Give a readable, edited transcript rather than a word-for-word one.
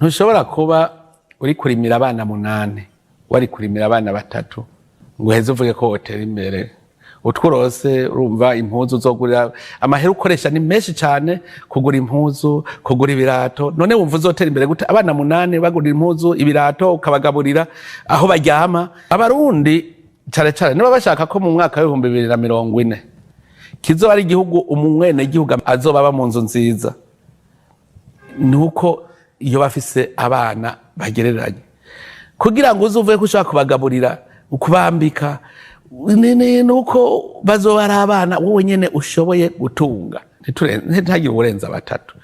Ntushobora kuba uri kurimira abana munani, wari kurimira abana batatu, ngo uheze uvuge ko wotera imbere. Utwurose, urumva, impuzu uzogurira, amahera ukoresha ni menshi cyane, kugura impuzu, kugura ibirato. None wumva uzotera imbere gute abana munani bagurira impuzu, ibirato, ukabagaburira, aho baryama? Abarundi cane cane niba bashaka ko mu mwaka w'2040 kizoba ari igihugu umwenegihugu azoba aba mu nzu nziza, nuko iyo bafise abana bagereranye, kugira ngo uze uvuye ko ushobora kubagaburira, kubambika, nuko bazoba ari abana wowe nyene ushoboye gutunga. Ntihagire uburenza batatu.